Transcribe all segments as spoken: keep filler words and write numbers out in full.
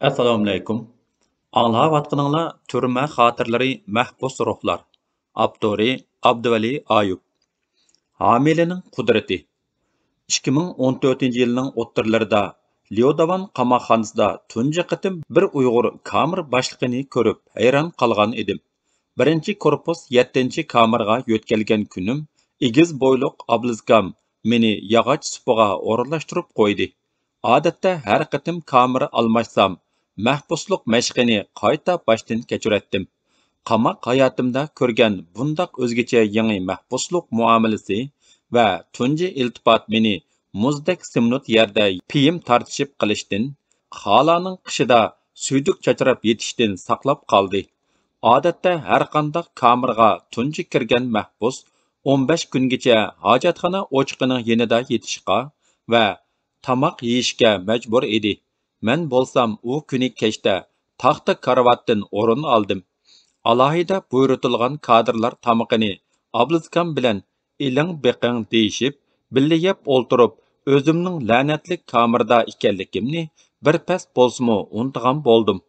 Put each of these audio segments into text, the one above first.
ئەسسالامۇئەلەيكۇم. ئاڭلاۋاتقىنىڭلار تۈرمە خاتىرىلىرى، مەھبۇس روھلار. ئاپتورى ئابدۇۋەلى ئايۇپ. ھامىلىنىڭ قۇدرىتى. ئىككى مىڭ ئون تۆتىنچى يىلنىڭ ئوتتۇرىلىرىدا ليوداۋان قاماقخانىسىدا تۇنجى قېتىم بىر ئۇيغۇر كامېر باشلىقىنى كۆرۈپ ھەيران قالغان ئىدىم. بىرىنچى كورپۇس يەتتىنچى كامېرغا يۆتكەلگەن كۈنۈم ئېگىز بويلۇق ئابلىزكام مېنى ياغاچ سۇپىغا ئورۇنلاشتۇرۇپ قويدى. ئادەتتە ھەر قېتىم كامېر ئالماشسام، مەھبۇسلۇق مەشقىنى قايتا باشتىن كەچۈرەتتىم. قاماق ھاياتىمدا كۆرگەن بۇنداق ئۆزگىچە يېڭى مەھبۇسلۇق مۇئامىلىسى ۋە تۇنجى ئىلتىپات مېنى مۇزدەك سېمونت يەردە پېيىم تارتىشىپ قېلىشتىن، خالانىڭ قىشىدا سۈيدۈك چاچراپ يېتىشتىن ساقلاپ قالدى. ئادەتتە ھەرقانداق كامېرغا تۇنجى كىرگەن مەھبۇس ئون بەش كۈنگىچە ھاجەتخانا ئوچىقىنىڭ يېنىدا يېتىشقا ۋە تاماق يېيىشكە مەجبۇر ئىدى. مەن بولسام ئۇ كۈنى كەچتە تاختا كارىۋاتتىن ئورۇن ئالدىم. ئالاھىدە بۇيرۇتۇلغان كادىرلار تامىقىنى ئابلىزكام بىلەن ئېلىڭ بېقىڭ دېيىشىپ، بىللە يەپ ئولتۇرۇپ، ئۆزۈمنىڭ لەنەتلىك كامېردا ئىكەنلىكىمنى بىر پەس بولسىمۇ ئۇنتۇغان بولدۇم.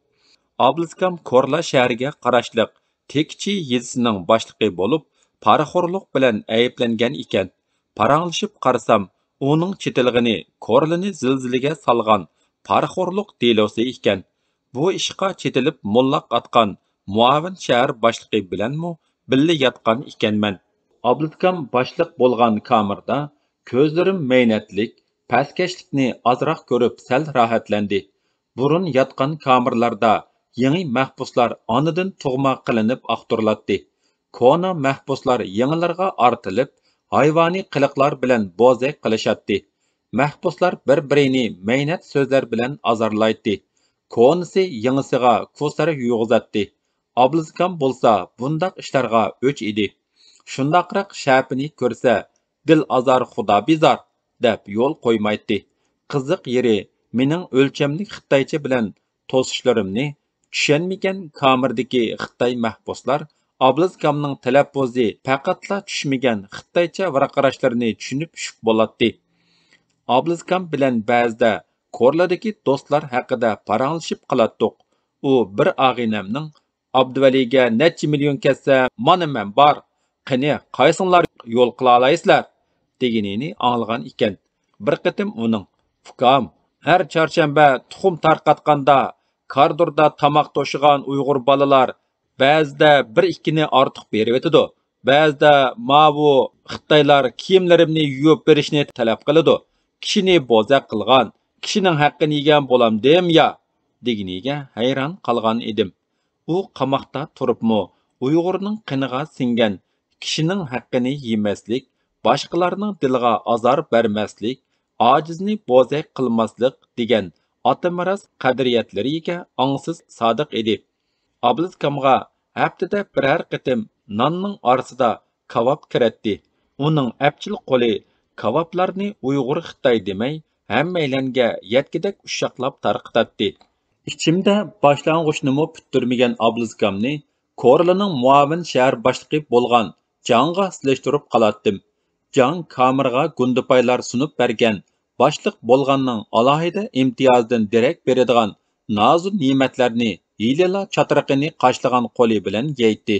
ئابلىزكام كورلا شەھىرىگە قاراشلىق تېكچى يېزىسىنىڭ باشلىقى بولۇپ، پارىخورلۇق بىلەن ئەيىبلەنگەن ئىكەن. پاراڭلىشىپ قارىسام، ئۇنىڭ چېتىلغىنى كورلىنى زىلزىلىگە سالغان پارىخورلۇق دېلوسى ئىكەن. بۇ ئىشقا چېتىلىپ موللاق ئاتقان مۇئاۋىن شەھەر باشلىقى بىلەنمۇ بىللە ياتقان ئىكەنمەن. ئابلىزكام باشلىق بولغان كامېردا كۆزلىرىم مەينەتلىك، پەسكەشلىكنى ئازراق كۆرۈپ سەل راھەتلەندى. بۇرۇن ياتقان كامېرلاردا يېڭى مەھبۇسلار ئانىدىن تۇغما قىلىنىپ ئاختۇرۇلاتتى. كونا مەھبۇسلار يېڭىلىرىغا ئارتىلىپ، ھايۋانىي قىلىقلار بىلەن بوزەك قىلىشاتتى. مەھبۇسلار بىر-بىرىنى مەينەت سۆزلەر بىلەن ئازارلايتتى. كونىسى يېڭىسىغا كۇسەر يۇيغۇزاتتى. ئابلىزكام بولسا بۇنداق ئىشلارغا ئۆچ ئىدى. شۇنداقراق شەپىنى كۆرسە، دىل ئازار، خۇدا بىزار دەپ يول قويمايتتى. قىزىق يېرى، مېنىڭ ئۆلچەملىك خىتايچە بىلەن توسۇشلىرىمنى چۈشەنمىگەن كامېردىكى خىتاي مەھبۇسلار ئابلىزكامنىڭ تەلەپپۇزى پەقەتلا چۈشمىگەن خىتايچە ۋارقىراشلىرىنى چۈشىنىپ شۈك بولاتتى. ئابلىزكام بىلەن بەزىدە كورلىدىكى دوستلار ھەققىدە پاراڭلىشىپ قالاتتۇق. ئۇ بىر ئاغىنەمنىڭ «ئابدۇۋەلىگە نەچچە مىليون كەتسە، مانا مەن بار. قېنى، قايسىڭلار يول قىلالايسىلەر؟» دېگىنىنى ئاڭلىغان ئىكەن. بىر قېتىم ئۇنىڭ: «ئۇكام، ھەر چارشەنبە تۇخۇم تارقاتقاندا، كاردۇردا تاماق توشۇغان ئۇيغۇر بالىلار بەزىدە بىر-ئىككىنى ئارتۇق بېرىۋېتىدۇ. بەزىدە ماۋۇ خىتايلار كىيىملىرىمنى يۇيۇپ بېرىشنى تەلەپ قىلىدۇ. كىشىنى بوزەك قىلغان، كىشىنىڭ ھەققىنى يېگەن بولامدىم يا؟» دېگىنىگە ھەيران قالغان ئىدىم. ئۇ قاماقتا تۇرۇپمۇ ئۇيغۇرنىڭ قېنىغا سىڭگەن كىشىنىڭ ھەققىنى يېمەسلىك، باشقىلارنىڭ دىلىغا ئازار بەرمەسلىك، ئاجىزنى بوزەك قىلماسلىق دېگەن ئاتىمىراس قەدرىيەتلىرىگە ئاڭسىز سادىق ئىدى. ئابلىزكامغا ھەپتىدە بىرەر قېتىم ناننىڭ ئارىسىدا كاۋاپ كىرەتتى. ئۇنىڭ ئەپچىل قولى كاۋاپلارنى ئۇيغۇر، خىتاي دېمەي، ھەممەيلەنگە يەتكۈدەك ئۇششاقلاپ تارقىتاتتى. ئىچىمدە باشلانغۇچنىمۇ پۈتتۈرمىگەن ئابلىزكامنى كورلىنىڭ مۇئاۋىن شەھەر باشلىقى بولغان جاڭغا سېلىشتۇرۇپ قالاتتىم. جاڭ كامېرغا گۇندىپايلار سۇنۇپ بەرگەن باشلىق بولغاننىڭ ئالاھىدە ئىمتىيازىدىن دېرەك بېرىدىغان نازۇ نېمەتلەرنى ھېلىلا چاترىقىنى قاشلىغان قولى بىلەن يەيتتى.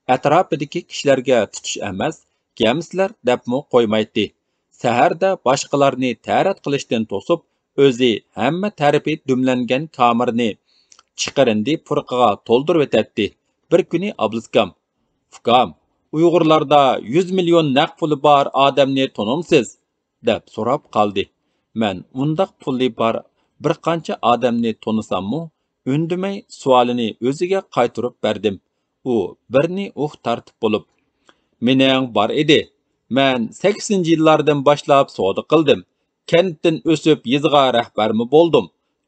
ئەتراپىدىكى كىشىلەرگە تۇتۇش ئەمەس، گەمسىلەر دەپمۇ قويمايتتى. سەھەردە باشقىلارنى تەرەت قىلىشتىن توسۇپ، ئۆزى ھەممە تەرىپى دۈملەنگەن كامېرنى چىقىرىندى پۇرىقىغا تولدۇرۇۋېتەتتى. بىر كۈنى ئابلىزكام: «ئۇكام، ئۇيغۇرلاردا يۈز مىليون نەق پۇلى بار ئادەمنى تونۇمسىز؟» دەپ سوراپ قالدى. مەن ئۇنداق پۇلى بار بىر قانچە ئادەمنى تونۇساممۇ، ئۈندىمەي سوئالىنى ئۆزىگە قايتۇرۇپ بەردىم. ئۇ بىرنى ئۇھ تارتىپ بولۇپ: «مېنىڭ بار ئىدى. مەن سەكسىنچى يىللاردىن باشلاپ سودا قىلدىم. كەنتتىن ئۆسۈپ يېزىغا رەھبەرمۇ بولدۇم.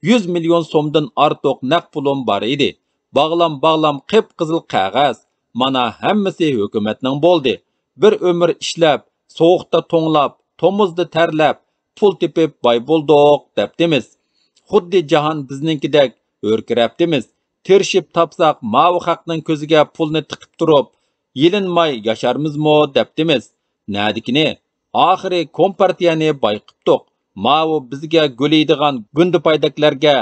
يۈز مىليون سومدىن ئارتۇق نەق پۇلۇم بار ئىدى. باغلام باغلام قىپقىزىل قەغەز. مانا ھەممىسى ھۆكۈمەتنىڭ بولدى. بىر ئۆمۈر ئىشلەپ، سوغۇقتا توڭلاپ، تومۇزدا تەرلەپ، پۇل تېپىپ باي بولدۇق دەپتىمىز. خۇددى جاھان بىزنىڭكىدەك ھۆركىرەپتىمىز. تىرىشىپ تاپساق ماۋۇ خەقنىڭ كۆزىگە پۇلنى تىقىپ تۇرۇپ، يېلىنماي ياشارمىزمۇ دەپتىمىز. نەدىكىنى، ئاخىرى كومپارتىيەنى بايقىپتۇق. ماۋۇ بىزگە گۆلەيدىغان گۇندىپايدەكلەرگە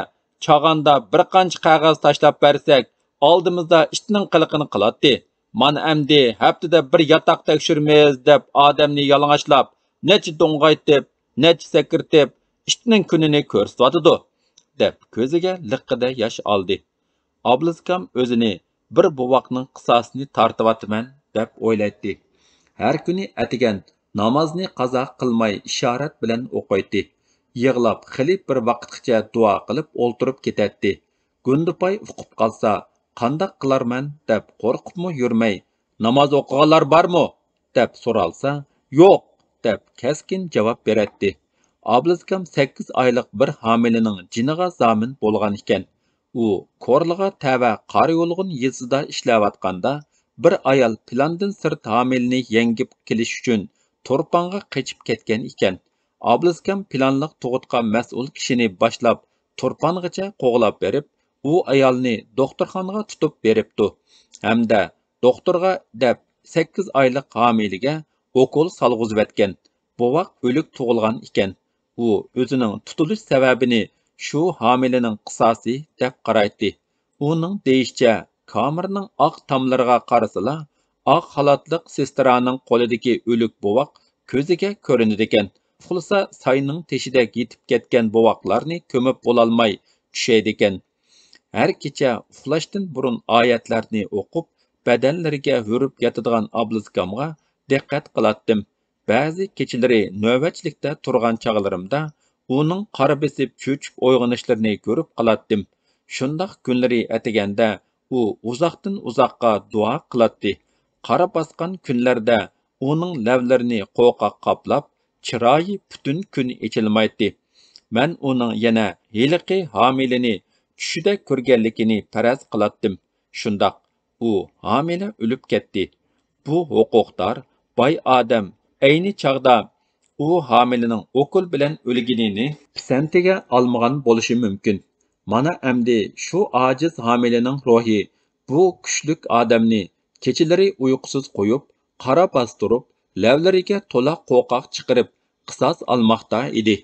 چاغاندا بىر قانچە قەغەز تاشلاپ بەرسەك، ئالدىمىزدا ئىتنىڭ قىلىقىنى قىلاتتى. مانا ئەمدى ھەپتىدە بىر ياتاق تەكشۈرىمىز دەپ ئادەمنى يالىڭاچلاپ، نەچچە دوڭغايتىپ، نەچچە سەكرىتىپ، ئىتنىڭ كۈنىنى كۆرسىتىۋاتىدۇ، دەپ كۆزىگە لىققىدە ياش ئالدى. ئابلىزكام ئۆزىنى بىر بوۋاقنىڭ قىساسىنى تارتىۋاتىمەن، دەپ ئويلايتتى. ھەر كۈنى ئەتىگەن نامازنى قازا قىلماي ئىشارەت بىلەن ئوقۇيتتى. يىغلاپ خېلى بىر ۋاقىتقىچە دۇئا قىلىپ ئولتۇرۇپ كېتەتتى. گۇندىپاي ئۇقۇپ قالسا، قانداق قىلارمەن دەپ قورقۇپمۇ يۈرمەي، ناماز ئوقۇغانلار بارمۇ؟ دەپ سورالسا، يوق، دەپ كەسكىن جاۋاب بېرەتتى. ئابلىزكام سەككىز ئايلىق بىر ھامىلىنىڭ جېنىغا زامىن بولغان ئىكەن. ئۇ كورلىغا تەۋە قارىيولغۇن يېزىسىدا ئىشلەۋاتقاندا، بىر ئايال پىلاندىن سىرت ھامىلىنى يەڭگىپ كېلىش ئۈچۈن تۇرپانغا قېچىپ كەتكەن ئىكەن. ئابلىزكام پىلانلىق تۇغۇتقا مەسئۇل كىشىنى باشلاپ تۇرپانغىچە قوغلاپ بېرىپ، ئۇ ئايالنى دوختۇرخانىغا تۇتۇپ بېرىپتۇ ھەمدە دوختۇرغا دەپ سەككىز ئايلىق ھامىلىگە ئوكۇل سالغۇزۇۋەتكەن. بوۋاق ئۆلۈك تۇغۇلغان ئىكەن. ئۇ ئۆزىنىڭ تۇتۇلۇش سەۋەبىنى شۇ ھامىلىنىڭ قىساسى دەپ قارايتتى. ئۇنىڭ دېيىشىچە، كامېرنىڭ ئاق تاملىرىغا قارىسىلا، ئاق خالاتلىق سېسترانىڭ قولىدىكى ئۆلۈك بوۋاق كۆزىگە كۆرۈنىدىكەن. ئۇخلىسا ساينىڭ تېشىدەك يېتىپ كەتكەن بوۋاقلارنى كۆمۈپ بولالماي چۈشەيدىكەن. ھەر كېچە ئۇخلاشتىن بۇرۇن ئايەتلەرنى ئوقۇپ، بەدەنلىرىگە ھۆرۈپ ياتىدىغان ئابلىزكامغا دىققەت قىلاتتىم. بەزى كېچىلىرى نۆۋەتچىلىكتە تۇرغان چاغلىرىمدا ئۇنىڭ قارا بېسىپ چۆچۈپ ئويغىنىشلىرىنى كۆرۈپ قالاتتىم. شۇنداق كۈنلىرى ئەتىگەندە ئۇ ئۇزاقتىن ئۇزاققا دۇئا قىلاتتى. قارا باسقان كۈنلەردە ئۇنىڭ لەۋلىرىنى قوقاق قاپلاپ، چىرايى پۈتۈن كۈن ئېچىلمايتتى. مەن ئۇنىڭ يەنە ھېلىقى ھامىلىنى چۈشىدە كۆرگەنلىكىنى پەرەز قىلاتتىم. شۇنداق، ئۇ ھامىلە ئۆلۈپ كەتتى. بۇ ھوقۇقدار باي ئادەم ئەينى چاغدا ئۇ ھامىلىنىڭ ئوكۇل بىلەن ئۆلگىنىنى پىسەنتىگە ئالمىغان بولۇشى مۇمكىن. مانا ئەمدى شۇ ئاجىز ھامىلىنىڭ روھى بۇ كۈچلۈك ئادەمنى كېچىلىرى ئۇيقۇسىز قويۇپ، قارا باستۇرۇپ، لەۋلىرىگە تولا قوقاق چىقىرىپ، قىساس ئالماقتا ئىدى.